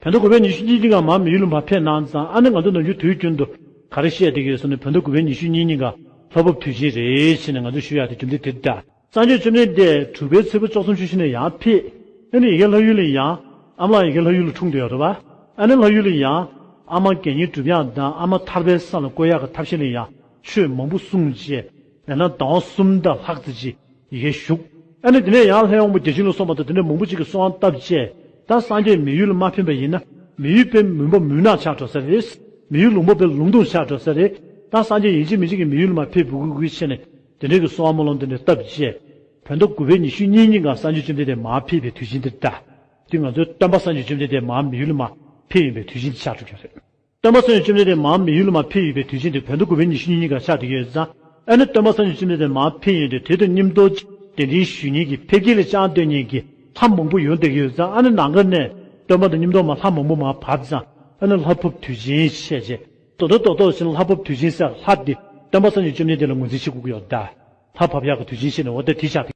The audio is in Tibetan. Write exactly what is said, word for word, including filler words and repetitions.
བོད་ཟླ་དགུ་པའི་ཉི་ཤུ་གཉིས་ཀྱི་སྐབས་མར་མི་ཡུལ་ལ་མར་ཕེབས་གནང་ཙང་ཨ་ནི་ང་ཚོ་ནམ་རྒྱུན་དུས་རྒྱུན་དུ་ག་རེ་བཤད་བསྡད་ཀྱི་ཡོད་ཟེར་ན། བོད་ཟླ་དགུ་པའི་ཉི་ཤུ་གཉིས་གཉིས་ཀ་ལྷ་ཕབ་དུས་ཆེན་རེད་ཟེར་ནས་ང་ཚོས་ཞུ་ཡག་དེ་རྒྱུ་མཚན་དེ་རེད་ད། སངས་རྒྱས་བཅོམ་ལྡན་འདས་དྲུག་པའི་ཚེས་པ་བཅུ་གསུམ་ཆུ་ཤིང་ནས་ཡར་ཕེབས། ཨ་ནི་ཡ་གི་ལྷ་ཡུལ་ལ་ཡང་ཨ་མ་ལགས་ཡ་གི་ལྷ་ཡུལ་ལ་འཁྲུངས་བསྡད་ཡོད་རེད་པ། ཨ་ནི་ལྷ་ཡུལ་ལ་ཡང་ཨ་མ་དགེ་བསྙེན་སྒྲུབ་ཡག་དང་ཨ་མ་ཐར་པའི་ས་ལ་བཀོད་ཡག་གི་ཐབས་ཤེས་ལ་ཡང་ཆོས་མང་པོ་གསུངས་བྱས། ཡང་ན་ཟླ་བ་གསུམ་དང་ལྷག་ཙམ་ཅིག་ཡ་གིར་བཞུགས། ཨ་ནི་དེ་ནས་ཡང་ལྷའི་དབང་པོ་བརྒྱ་བྱིན་ལ་སོགས་པ་དང་དེ་འདྲ་མང་པོ་ཅིག་གིས་གསོལ་བ་བཏབ་བྱས། ད་སངས་རྒྱས་མི་ཡུལ་ལ་མར་ཕེབས་པ་ཡིན་ན་མི་ཡུལ་པའི་མུན་པ་མུན་ནག་ཆགས་འགྲོ་ས་རེད། མི་ཡུལ་ལུང་པ་པའི་ལུང་སྟོང་ཆགས་འགྲོ་ས་རེད། ད་སངས་རྒྱས་ཡིན་གཅིག་མིན་གཅིག་གིས་མི་ཡུལ་ལ་མར་ཕེབས་དགོས་ཀྱི་ཡོད་ཟེར་ནས་དེ་འདྲའི་གི་གསོལ་བ་སྨོན་ལམ་དེ་འདྲ་བཏབ་བྱས། བོད་ཟླ་དགུ་པའི་ཉི་ཤུ་གཉིས་གཉིས་ཀ་སངས་རྒྱས་བཅོམ་ལྡན་འདས་མར་ཕེབས་པའི་དུས་ཆེན་འདི་རེད་ད། དེ་ང་ཚོའི་སྟོན་པ་སངས་རྒྱས་བཅོམ་ལྡན་འདས་མར་མི་ཡུལ་ལ་མར་ཕེབས་ཡོང་པའི་དུས་ཆེན་འདི་ཆགས་འགྲོ་གི་ཡོད་རེད། སྟོན་པ་སངས་རྒྱས་བཅོམ་ལྡན་འདས་མར་མི་ཡུལ་ལ་མར་ཕེབས་ཡོང་པའི་དུས་ཆེན་དེ་བོད་ཟླ་དགུ་པའི་ཉི་ཤུ་གཉིས་གཉིས་ཀ་ཆགས་བསྡད་ཀྱི་ཡོད་ཙང་། ཨ་ནི་སྟོན་པ་སངས་རྒྱས་བཅོམ་ལྡན་འདས་མར་ཕེབས་ཡོང་དུས་དེ་དང་མཉམ་དུ་གདན་འདྲེན་ཞུ་མཁན་གྱི་ཕེབས་སྐྱེལ་ལ་བཅར་འདོད་མཁན་གྱི་ལྷ་མང་པོ་ཡོང་བསྡད་ཀྱི་ཡོད་ཙང་། ཨ་ནི་ནམ་མཁའ་ནས་སྟོན་པ་དང་མཉམ་དུ་མར་ལྷ་མང་པོ་མར་བབས་ཙང་། ཨ་ནི་ལྷ་ཕབ་དུས་ཆེན་བྱས་རྗེས་རྡོག་རྡོག་རྡོག་རྡོག་བྱས་ནས་ལྷ་ཕབ་དུས་ཆེན་ཟེར་ལྷ་དེ་སྟོན་པ་སངས་རྒྱས་བཅོམ་ལྡན་འདས་ལ་ངོས་འཛིན་བྱེད་དགོས་ཀྱི་ཡོད་ད། ལྷ་ཕབ་ཡག་གི་དུས་ཆེན་བྱས་ནས་འོ་ད་དེ་ཆགས་